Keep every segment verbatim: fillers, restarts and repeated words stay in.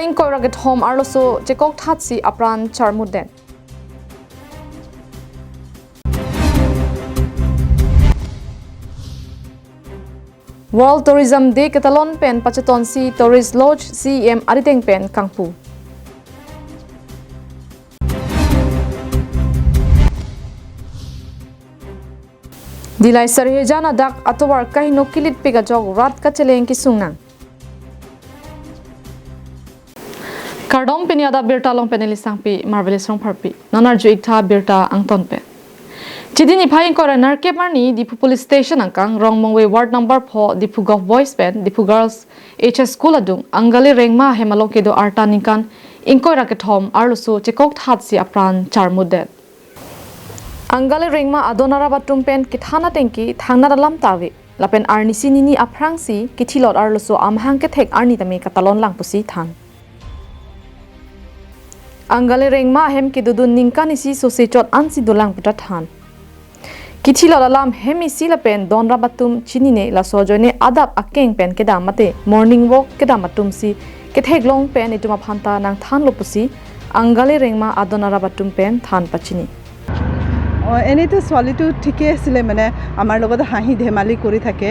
Ingkoi ra kethom arloso chekok thatsi apran charmutdet. World Tourism Day ketalon pen pachetonsi Tourist Lodge C E M arideng pen kangpu. Dillai sarihejan adak atovar kaheno kilitpik ajok rat kacheleng kesung nang. Kardom, pini adap birta along pen neli Sangpi Marvelous Rongpharpi. Non arju-ik tha birta angton pen. Chiti niphai ingkoi ra nerkep arni Diphu Police Station angkang Rongmongve Ward number pho Diphu Govt Boys pen Diphu Girls H S School adung Angali Rengma ahem along kedo arta ningkan ingkoi ra kethom arloso chekok thatsi apran charmutdet. Angali Rengma adon arap atum pen kethan atengke thangnat alam ta ave. Lapen arnisi nini aphrangsi kithilot arloso amahang kethek arni tame katalon lang pusi than. Angali Rengma ahem kedodun ningkan isi sose chot ansi dolang puta than. Kithilot alam hem isi lapen don rap atum chinine, laso ajoine adap akeng pen kedam mate morning walk kedam atumsi ketheklong pen itum aphan ta nangthanlo pusi Angali Rengma adon arap atum pen than pachini. অ, এনেইতো ছোৱালীটো ঠিকেই আছিলে, মানে, আমাৰ লগত হাঁহি ধেমালি কৰি থাকে।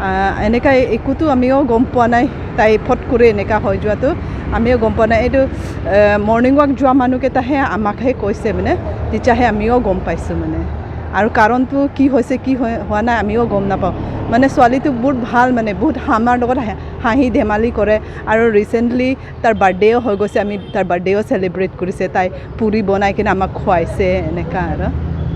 আ, এনেকা একোতো আমিও গম পোৱা নাই, তাই ফট কৰি এনেকা হৈ যোৱাটো আমিও গম পোৱা নাই। এইটো, এ, মৰ্ণিং ৱাক যোৱা মানুহকেইটাহে আমাকহে কৈছে, মানে, তেতিয়াহে আমিও গম পাইছোঁ, মানে। আৰু কাৰণটো কি হৈছে, কি হৈ, হোৱা নাই, আমিও গম নাপাওঁ। মানে, ছোৱালীটো বহুত ভাল, মানে, বহুত আমাৰ লগত হাঁহি, হাঁহি ধেমালি কৰে। আৰু ৰিচেণ্টলি তাৰ বাৰ্থডেও হৈ গৈছে, আমি তাৰ বাৰ্থডেও চেলিব্ৰেট কৰিছে, তাই পুৰি বনাই কিনে আমাক খুৱাইছে, এনেকা আৰু।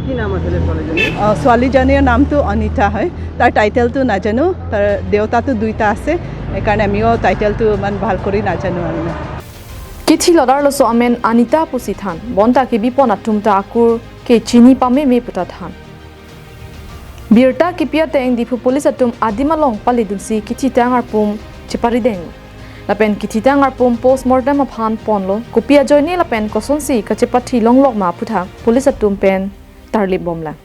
কি নাম আছিলে ছোৱালীজনীৰ? অ, ছোৱালীজনীৰ নামটো অনিতা হয়। তাৰ টাইটেলটো নাজানো, তাৰ দেউতাটো দুইটা আছে, সেইকাৰণে আমিও টাইটেলটো ইমান ভাল কৰি নাজানো আৰু। Kithilot arloso amen Anita pusi than, bonta kebipon atum ta akur ke chini pameme puta than. Birta kipi ateng Diphu Police atum adim along palidunsi kithitang arpum cheparideng. Lapen kithitang arpum postmortem aphan ponlo, kopi ajoine lapen kosonsi kachepathi longlok ma aphuthak police atum pen tarlip bomlang.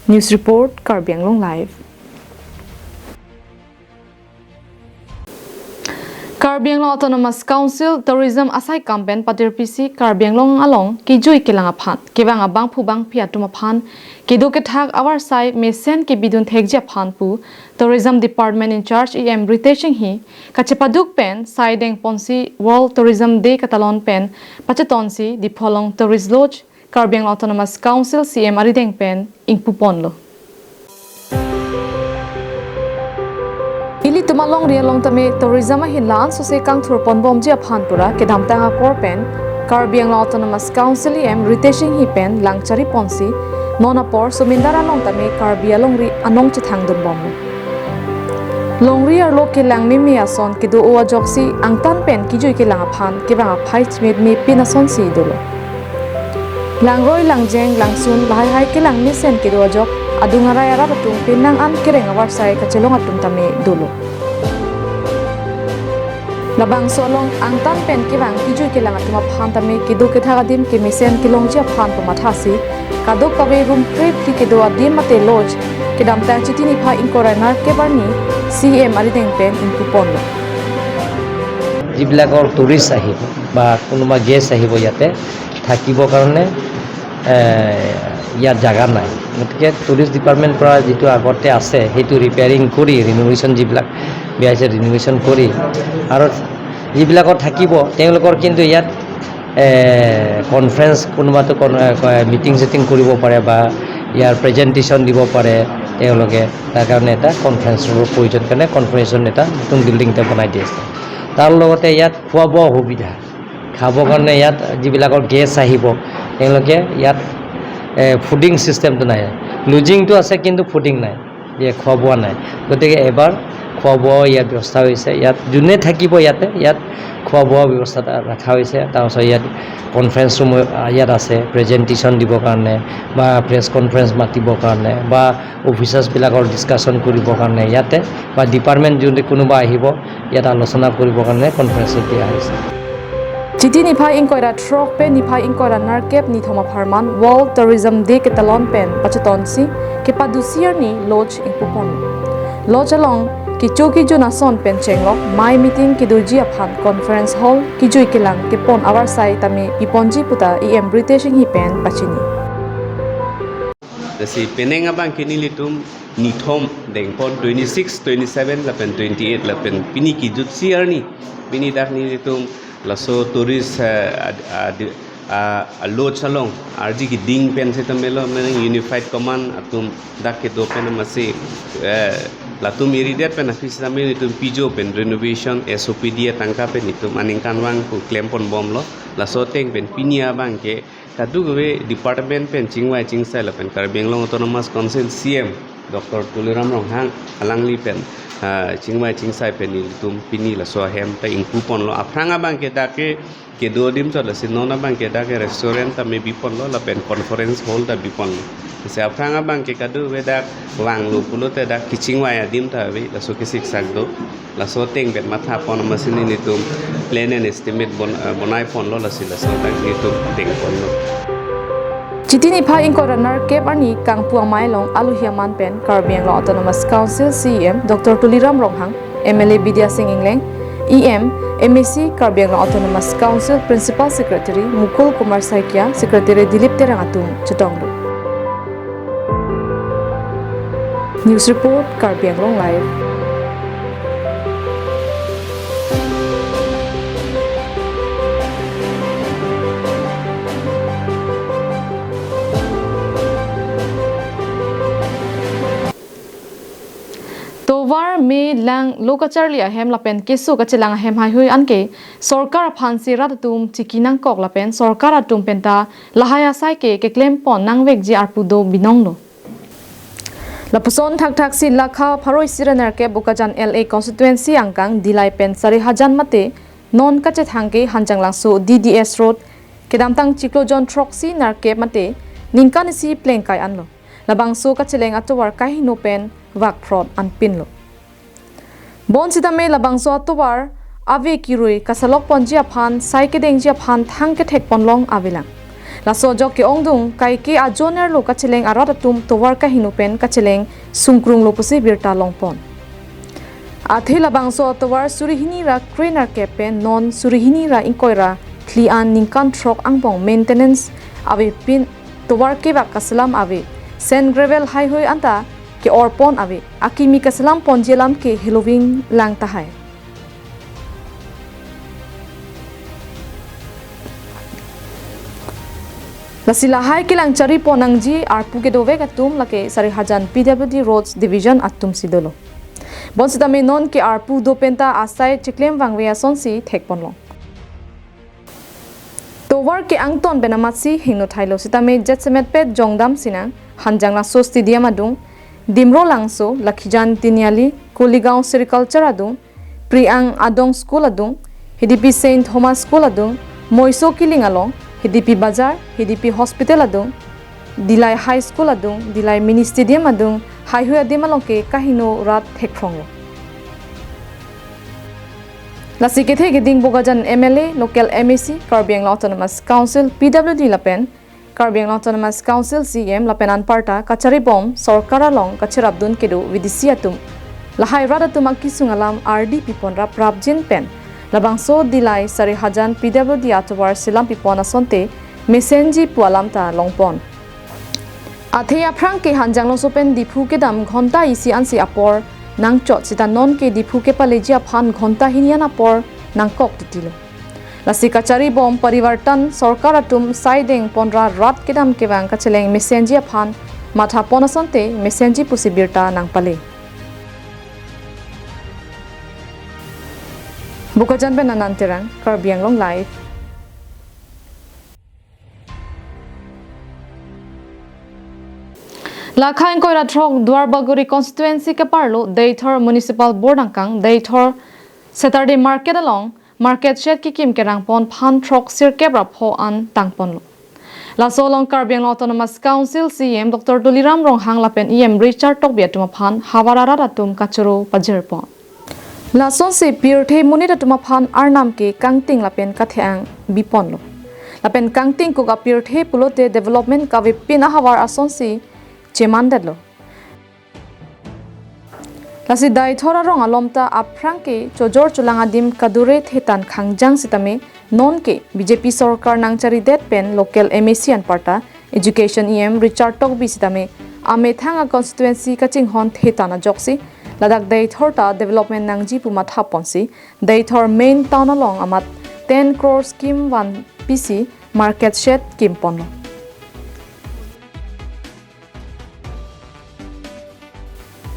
News report, Karbi Anglong Live. Karbi Anglong Autonomous Council Tourism asaikam pen patirpisi Karbi Anglong along kejui kelang aphan, kevang abangphu bangphi atum aphan kedo kethak avarsai mesen kebidun thekji aphan pu Tourism Department in charge E M Ritesh Enghi kachepaduk pen saideng ponsi World Tourism Day katalon pen pachetonsi Diphu along Tourist Lodge Karbi Anglong Autonomous Council C M arideng pen ingpuponlo. Ilitum alongri along tame tourism ahin la-an sose kangthur ponbomji aphan pura kedamtang akor pen Karbi Anglong Autonomous Council E M Ritesh Enghi pen langchari ponsi non apor Sumindar along tame Karbi alongri anong chethangdun bomlo. Longri arlo kelang meme ason kedo-o ajoksi angtan pen kejui kelang aphan kevang aphai chimit mepin asonsi dolo. Langroi, langjeng, langsun, lahai hai kelang mesen kedo ajok adung arai arat atum penang an kereng avarsai kachelong atum tame dolo. Labangso along angtan pen kevang kejui kelang atum aphan tame kedo kethak adim kemesen kelongji aphan pamathasi kadokave room krep kedo adim mate lodge kedamtang Chiti niphai ingkoi ra nerkep arni C M arideng pen ingpuponlo. যিবিলাকৰ টুৰিষ্ট আহিব বা কোনোবা গেষ্ট আহিব ইয়াতে থাকিবৰ কাৰণে, এ, ইয়াত জাগা নাই। গতিকে টুৰিষ্ট ডিপাৰ্টমেণ্টৰ পৰা যিটো আগতে আছে সেইটো ৰিপেয়াৰিং কৰি, ৰিন'ভেশ্যন যিবিলাক বিয়া হৈছে ৰিন'ভেশ্যন কৰি আৰু যিবিলাকত থাকিব তেওঁলোকৰ কিন্তু ইয়াত, এ, কনফাৰেন্স কোনোবাটো কন-, এ, মিটিং চিটিং কৰিব পাৰে বা ইয়াৰ প্ৰেজেণ্টেশ্যন দিব পাৰে তেওঁলোকে। তাৰ কাৰণে এটা কনফাৰেন্স ৰুমৰ প্ৰয়োজন কাৰণে কনফাৰেন্স ৰুম এটা নতুন বিল্ডিং এটা বনাই দি আছে। তাৰ লগতে ইয়াত খোৱা বোৱা সুবিধা, খাবৰ কাৰণে ইয়াত যিবিলাকৰ গেষ্ট আহিব তেওঁলোকে ইয়াত, এ, ফুডিং ছিষ্টেমটো নাই। লজিংটো আছে কিন্তু ফুডিং নাই, যে খোৱা বোৱা নাই। গতিকে এবাৰ খোৱা বোৱা ইয়াত ব্যৱস্থা হৈছে। ইয়াত যোনে থাকিব ইয়াতে ইয়াত খোৱা বোৱা ব্যৱস্থা এটা ৰখা হৈছে। তাৰপাছত ইয়াত কনফাৰেন্স ৰুম ইয়াত আছে, প্ৰেজেণ্টেশ্যন দিবৰ কাৰণে বা প্ৰেছ কনফাৰেন্স মাতিবৰ কাৰণে বা অফিচাৰ্ছবিলাকৰ ডিছকাশ্যন কৰিবৰ কাৰণে ইয়াতে বা ডিপাৰ্টমেণ্ট যদি কোনোবা আহিব ইয়াত আলোচনা কৰিবৰ কাৰণে কনফাৰেন্সত দিয়া হৈছে। Chiti niphai ingkoi ra throk pen niphai ingkoi ra nerkep nithom apharman World Tourism Day ketalon pen pachetonsi kepadusi arni lodge ingpupon. Lodge along kecho kejun ason pen chenglok mai meeting kedoji aphan conference hall kejui kelang kepon avarsai tame piponji puta E M Ritesh Enghi pen pachini. Lasi penang abang ke nelitum nithom dengpon, twenty-six, twenty-seven lapen twenty-eight lapen pini kejutsi arni, pini dak nelitum laso tourist, eh, ad-, ad-, ah, ah, lodge along arji keding pen setame lo, mane unified command atum dak kedo pen amatsi, eh, latum iridet pen aphi setame nelitum pijo pen renovation S O P D atangka pen nelitum aningkanvang pu klempon bomlo. Laso ateng pen pini abang ke kadokave department pen chingvai chingsai lapen Karbi Anglong Autonomous Council C M Doctor Tuliram Ronghang alangli pen, ah, chingvai chingsai pen nelitum pini laso ahem ta ingpuponlo. Aphrang abang ke dak ke kedo adim chot, lasi non abang ke dak ke restaurant tame biponlo lapen conference hall ta biponlo. Lasi aphrang abang ke kadokave dak vanglo pulote dak kechingvai adim ta ave, laso kesiksak do. Laso ateng pen mathapon amatsi nelitum plan and estimate bon, eh, bonaiponlo, lasi laso ateng nelitum dengponlo. Chiti niphai ingkoi ra nerkep arni Kangpu Amei along alohi aman pen Karbi Anglong Autonomous Council C E M Doctor Tuliram Ronghang, M L A Bidya Sing Engleng, E M, M A C Karbi Anglong Autonomous Council, Principal Secretary Mukul Kumar Saikia, Secretary Dilip Terang atum chetonglo. News report, Karbi Anglong Live. Tovar, me, lang, lo kacharli ahem lapen keso kachelang ahem haihui anke sorkar aphansi rat atum chiki nangkok lapen sorkar atum penta lahai asai ke keklempon nangvekji arpu do binonglo. Lapuson thakthaksi lakha pharo isi ra nerkep Bokajan L A constituency angkang Dillai pen Sarihajan mate non kachethang ke Hanjanglangso D D S Road kedamtang chiklo jon throksi nerkep mate ningkan isi plengkai anlo. Labangso kacheleng atovar kaheno pen vakphrot anpinlo. Bonsitame labangso atovar ave kirui kasalok ponji aphan, sai kedengji aphan thang kethek ponlong avelang. Laso ajok ke-ongdung kaike ajonerlo kacheleng arat atum tovar kaheno pen kacheleng sungkrunglo pusi birta longpon. Athe labangso atovar suri hini ra kre nerkep pen non suri hini ra ingkoi ra phli an ningkan throk angbong maintenance avepin tovar kevak kaselam ave, sand gravel haihui anta ke-orpon ave, akimi kaselam ponji alam ke heloving lang tahai. Lasi lahai kelang charipon nangji arpu kedovek atum lake Sarihajan P W D Roads Division atumsi dolo. Bonsitame non ke arpu do penta asai cheklem vangve asonsi thekponlong. Tovar ke angton pen amatsi hingno thailo sitame jetsemet pet jongdam sinang, Hanjanglangso Stadium adung, Dimrolangso, Lakhijan Tiniali, Koligaon Sericulture adung, Priang Adong School adung, Hidipi Saint Thomas School adung, Moiso Kiling along, Hidipi Bazar, Hidipi Hospital adung, Dillai High School adung, Dillai Mini Stadium adung, haihui adim along ke kaheno rat thekphronglo. Lasi kethe keding Bokajan M L A, local M A C, Karbi Anglong Autonomous Council, P W D lapen Karbi Anglong Autonomous Council C E M lapen anparta kacharibom sorkar along kacherapdun kedo V D C atum lahai rat atum akisung alam ardi pipon raprapjin pen labangso Dillai Sarihajan P W D atovar selam pipon asonte mesenji pu alam ta longpon. Athe aphrang ke Hanjanglangso pen Diphu kedam ghonta isi ansi apor nangchot sita non ke Diphu kepaleji aphan ghonta hini an apor nangkok titilo. Lasi kacharibom Parivartan sorkar atum sai dengponra rat kedam kevang kacheleng mesenji aphan mathapon asonte mesenji pusi birta nangpale. Bokajan pen Anand Terang, Karbi Anglong Live. Lakha ingkoi ra throk Duarbagori constituency keparlo Deithor Municipal Board angkang Deithor Saturday Market along market shed kekim kerangpon phan throk sirkep ra pho an tangponlo. Laso along Karbi Anglong Autonomous Council C E M Doctor Tuliram Ronghang lapen E M Richard Tokbi atum aphan havar arat atum kachoro pajirpon. Lasonsi pirthe monit atum aphan arnam ke kangting lapen kathe-ang biponlo. Lapen kangting kuk apirthe pulote development kavepin ahavar asonsi chemandetlo. Lasi Deithor arong alom ta aphrang ke chojor cholang adim kadure thetan khangjang sitame, non ke B J P sorkar nangcharidet pen local M A C anparta, Education E M Richard Tokbi sitame, amethang a constituency kachinghon thetan ajoksi, ladak Deithor ta development nangji pu mathaponsi, Deithor main town along amat ten crore scheme van pisi market shed kimponlo.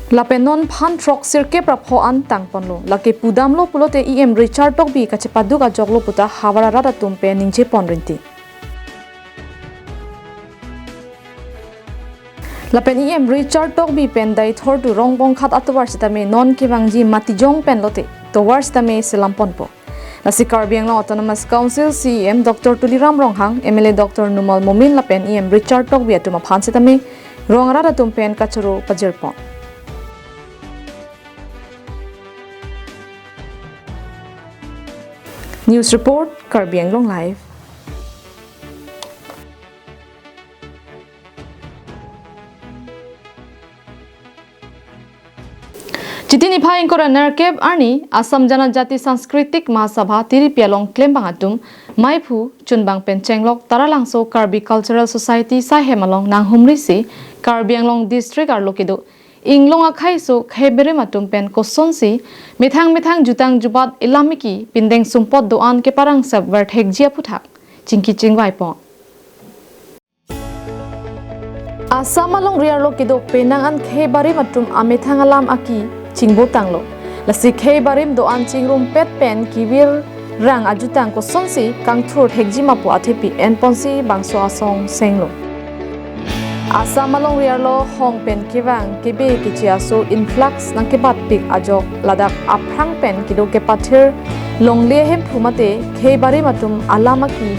Lapen non phan throksirkep ra pho an tangponlo. Lake pudamlo pulote E M Richard Tokbi kachepaduk ajoklo puta havar arat atum pen ningjepon rinti. Lapen E M Richard Tokbi pen Deithor to Rongbongkhat atovar sitame non kevangji Matijong pen lote tovar sitame selamponpo. Lasi Karbi Anglong Autonomous Council C E M Doctor Tuliram Ronghang, M L A Doctor Numal Momin lapen E M Richard Tokbi atum aphan sitame rong arat atum pen kachoro pajirpon. News report, Karbi Anglong Live. Chiti niphai ingkoi ra nerkep arni Assam Janajati Sanskriti Mahasabha Tiripi along klembang atum maiphu chunbang pen chenglok Taralangso Karbi Cultural Society saihem along nanghumrisi Karbi Anglong District arlo kedo inglong akhai so khei berim atum pen kosonsi methang methang jutang jubat ilamiki pindeng sumpot do-an keparang sep verthekji aphuthak chingki chingvaipon. Assam alongri arlo kedo penang an khei barim atum amethang alam aki chingbotanglo. Lasi khei barim do-an chingrumpet pen kevir rang ajutang kosonsi kangthur thekji ma pu athepi enponsi bangso asong senglo. Assam alongri arlo hong pen kevang kebe keche aso influx nangkebatpik ajok ladak aphrang pen kedo kepathir longle hemphu mate khei barim atum alam aki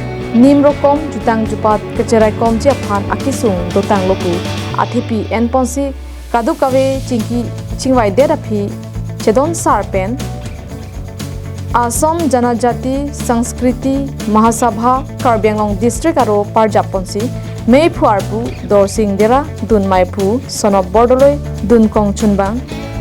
nim rokom jutang jubat kacheraikomji aphan akisung dotanglo pu athepi enponsi kadokave chingki chingvaidet aphi chedon sar pen Assam Janajati Sanskriti Mahasabha Karbi Anglong District aro parjapponsi meiphu arpu Dorsing Dera, dun maiphu Sonop Bordoloi, dunkong chunbang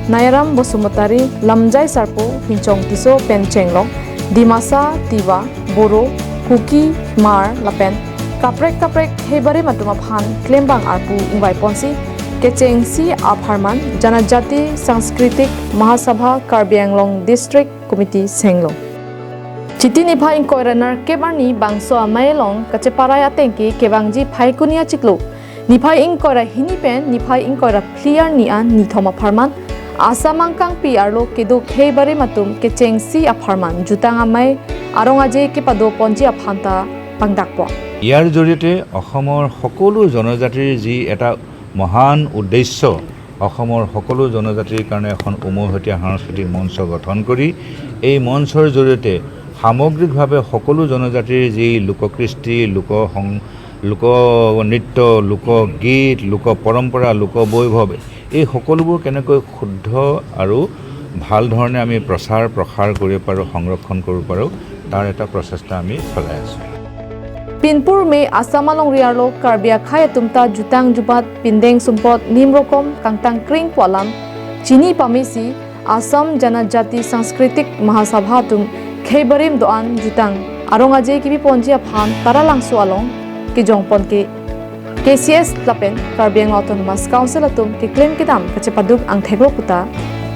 Nairam Basumatari, lamjai sarpo Hinchong Tisso pen chenglok Dimasa, Tiwa, Boro, Kuki, Hmar lapen kaprek kaprek khei barim atum aphan klembang arpu ingvaiponsi kechengsi apharman Janajati Sanskriti Mahasabha Karbi Anglong District Committee senglo. Chiti niphai ingkoi ra nerkep arni bangso amei along kacheparai atengke kevangji Phaikuni achiklo niphai ingkoi ra hini pen niphai ingkoi ra phli arni an nithom apharman Assam angkangpi arlo kedo khei barim atum kechengsi apharman jutang amei arong aje kepadoponji aphan ta pangdakpon. ইয়াৰ জৰিয়তে অসমৰ সকলো জনজাতিৰ যি এটা মহান উদ্দেশ্য, অসমৰ সকলো জনজাতিৰ কাৰণে এখন উমৈহতীয়া সাংস্কৃতিক মঞ্চ গঠন কৰি এই মঞ্চৰ জৰিয়তে সামগ্ৰিকভাৱে সকলো জনজাতিৰ যি লোককৃষ্টি, লোক সং-, লোকনৃত্য, লোকগীত, লোক পৰম্পৰা, লোক বৈভৱ, এই সকলোবোৰ কেনেকৈ শুদ্ধ আৰু ভাল ধৰণে আমি প্ৰচাৰ প্ৰসাৰ কৰিব পাৰোঁ, সংৰক্ষণ কৰিব পাৰোঁ, তাৰ এটা প্ৰচেষ্টা আমি চলাই আছোঁ। Pinpur me Assam alongri arlo Karbi akhai atum ta jutang jubat pindeng sumpot nim rokom kangtang kring pu alam chini pamesi Assam Janajati Sanskriti Mahasabha atum khei barim do-an jutang arong aje kebiponji aphan Taralangso along kejongpon ke K C S lapen Karbi Anglong Autonomous Council atum keklem kedam kachepaduk angthek lo puta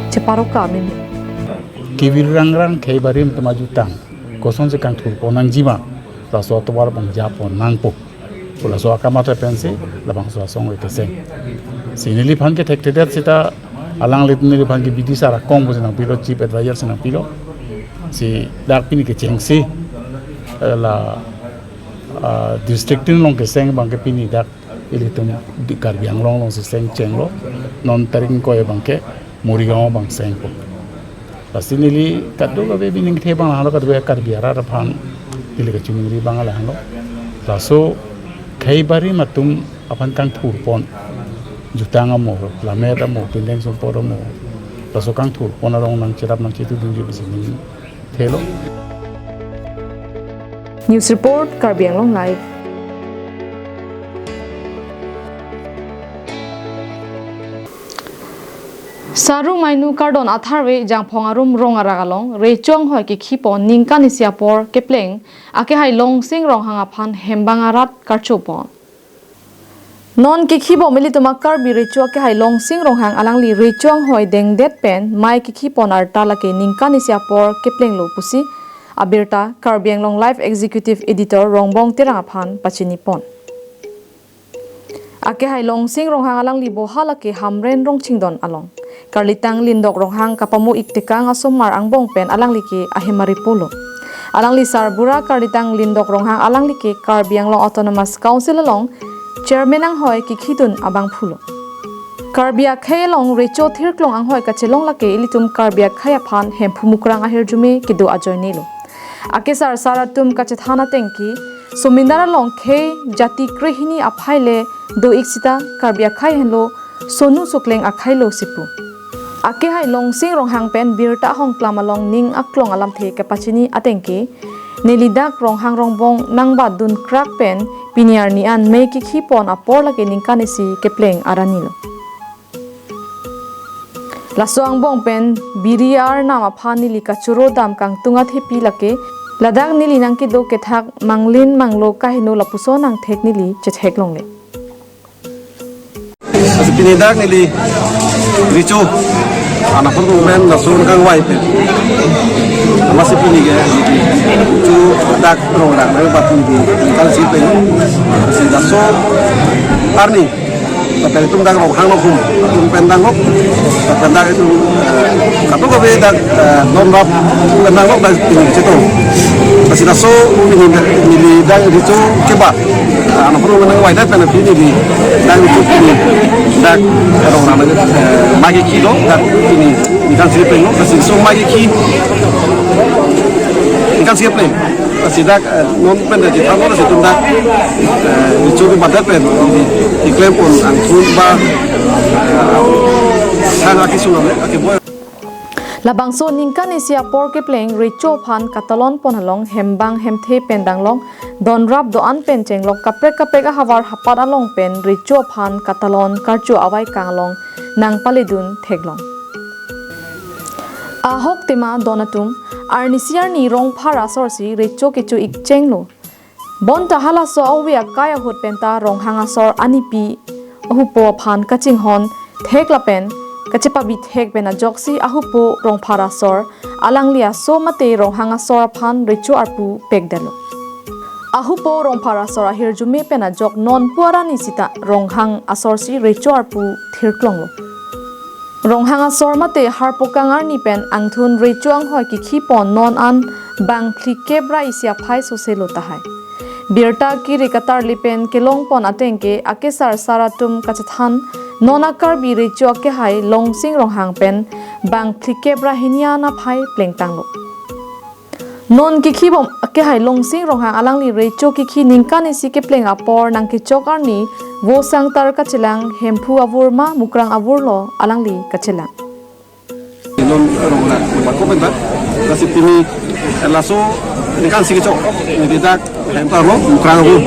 cheparoka meme. Kevir rangrang khei barim atum ajutang kosonsi kangthurpon nangjima, laso atovar bang japon nangpo. Pu laso akam athe pensi labangso asong oi keseng. Si neliphan ke thekthedet sita alangli neliphan ke bidi sar akong pusi nangpilo, chief advisor si nangpilo. Si dak pini kechengsi, eh, la, ah, district tin along keseng abang ke pini dak ilitum di Karbi Anglong alongsi seng chenglo, non tarik ingkoi abang ke Morigaon abang sengpo. Lasi neli kadokave bini kethe abang lahelo, kadokave Karbi arat aphan neli kachiningri abang lahelo. Laso khei barim atum aphan kangthurpon, jutang amo, lammet amo, pindeng sumpot amo, laso kangthurpon arong nangcherap nangchetudunji pusi neli thelo. News report, Karbi Anglong Live. Saru Mainu Kardon Atharve Jangphong Arum Rong Arak along Recho Anghoi Kekhi Pon Ningkan Isi Apor Kepleng Akehai Longsing Ronghang Aphan Hembang Arat Karcho Pon. Non kekhi bom ilitum a-Karbi Recho Akehai Longsing Ronghang alangli Recho Anghoi Dengdet pen Mei Kekhi Pon Arta Lake Ningkan Isi Apor Keplenglo pusi abirta Karbi Anglong Live Executive Editor Rongbong Terang aphan pachini pon. Akehai Longsing Ronghang alangli boha lake Hamren Rongchingdon along. Karlitang Lindok Ronghang kapamo iktekang asomar angbong pen alangli ke ahemari polo. Alangli sarbura Karlitang Lindok Ronghang alangli ke Karbi Anglong Autonomous Council along Chairman anghoi kekhidun abangphulo. Karbi akhei along Recho Thirklong Anghoi kachelong lake ilitum Karbi akhei aphan Hemphu Mukrang ahirjume kedo ajoinelo. Akesar sar atum kachethan atengke, Somindar along khei jati krehini aphai le do-ik sita Karbi akhei henlo sonu sokleng akhei lo sipu. Akehai Longsing Ronghang pen birta ahongklam along ning aklong alamthe kapachini atengke, neli dak Ronghang Rongbong nangbat dun krak pen pini arni an Mei Kekhi Pon Apor Lake Ningkan Isi Kepleng Aranilo. Laso angbong pen biri arnam aphan neli kachoro dam kangtung athepi lake, ladak neli nangkedo kethak Manglin Manglo kaheno lapuson angthek neli chethek longle. Pini dak neli Recho anapun pen laso kangvai pen. Amatsi pini ke Recho dak rong dak le bat neli kan si pen. Si laso arni. Tapi itum dak Ronghang lo hum, itum pen dak lo, pen dak itum, eh, katu kabe dak, eh, non rap pen dak lo dak pini chetong. Pasi laso pini dak, pini dak Recho kebat. Eh, anapun nangvai dak pen pini dak Recho pini dak Ronghang, eh, Mei Kekhi lo dak pini ningkan isi kepleng lo, pasi laso Mei Kekhi ningkan isi kepleng. Pasi dak, eh, non pen dak chethan lo, pasi itum dak, eh, Recho kebat pen, di, diklem pon angthun ba, eh, sang akisung ame, akeboi. Labangso ningkan isi apor kepleng Recho aphan katalon pon along Hembang Hemthe pen danglong, donrap do-an pen chenglok kaprek kaprek ahavar hapat along pen Recho aphan katalon karcho avaikang along nangpaledun theklong. Ahok tema don atum, arnisi arni Rongphar asor si Recho kecho-ik chenglo. Bonta halaso ave akai ahut penta Ronghang asor anipi ahupo aphan kachinghon thek lapen kachepabi thek pen ajoksi ahupo Rongphar asor alangli aso mate Ronghang asor aphan Recho arpu pekdetlo. Ahupo Rongphar asor ahirjume pen ajok nonpu arni sita Ronghang asor si Recho arpu thirklonglo. Ronghang asor mate Harpokang arni pen angthun Recho Anghoi Kekhi Pon non an bang phlikep ra isi aphai soselo tahai. Birta kiri katarli pen kelong pon atengke akesar sar atum kachethan non a-Karbi Recho Akehai Longsing Ronghang pen bang phlikep ra hini an aphai plengtanglo. Non kekhi bom Akehai Longsing Ronghang alangli Recho kekhi ningkan isi kepleng apor nangkechok arni vo sangtar kachelang, Hemphu avur ma Mukrang avur lo alangli kachelang. Non rong na bako penta, lasi pini, eh, laso ningkan isi kechok, neli dak Hemphu lo Mukrang avur,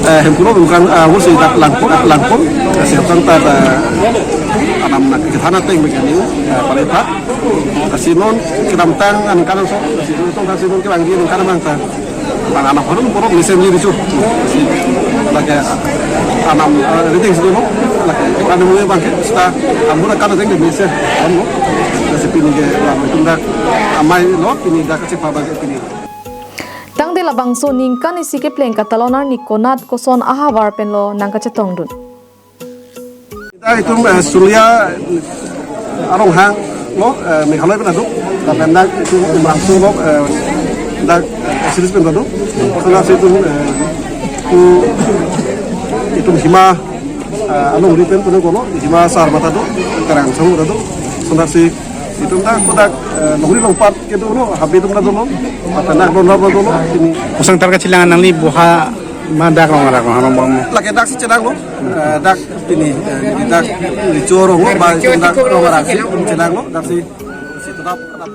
eh, Hemphu lo Mukrang, eh, avur si dak langpon, langpon, lasi sangtar, eh, anam nangkethan ateng begini, eh, palepa. Lasi non kedamtang aningkan aso, lasi non, lasi non kelang di aningkan abang ta. Bang anak hono poro mesen di Recho. Lasi lake anam, eh, reading sih no. Lake anam mui bang ke sta ambura kan ada di mesen. Anu. Lasi pini ke bang itum dak amei lo, pini dak kachepa bang pini. Tangte labangso ningkan isi kepleng katalon arni konat koson ahavar pen lo nangkachetongdun. Dak itum, eh, Sulia Ronghang lo, eh, Meghalaya pen aduk. Lapen dak itum Umrangso lo, eh, dak, eh, series pen aduk. Sonasi itum, eh, tu itum Hima, eh, alongri pen puno kono, Hima sar mata do, Karang Sahu mata do. Sonasi itum dak, kodak, eh, longri longpat kedo lo, habi itum dak dolo, lapen dak don dak dolo, pini. Vo sangtar kachelang nangli boha ma dak rong arak rong arak bang. Lake dak si chelang lo, eh, dak pini, eh, dak Recho rong lo, ba dak rong arak si chelang lo, dak si, si tetap, tetap.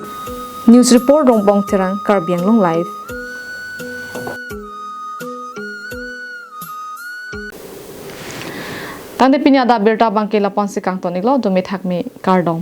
News report Rongbong Terang, Karbi Anglong Live. Tangte pini adap abirta abangke lapu-ansi kangton-iklo, dome thakme, kardom.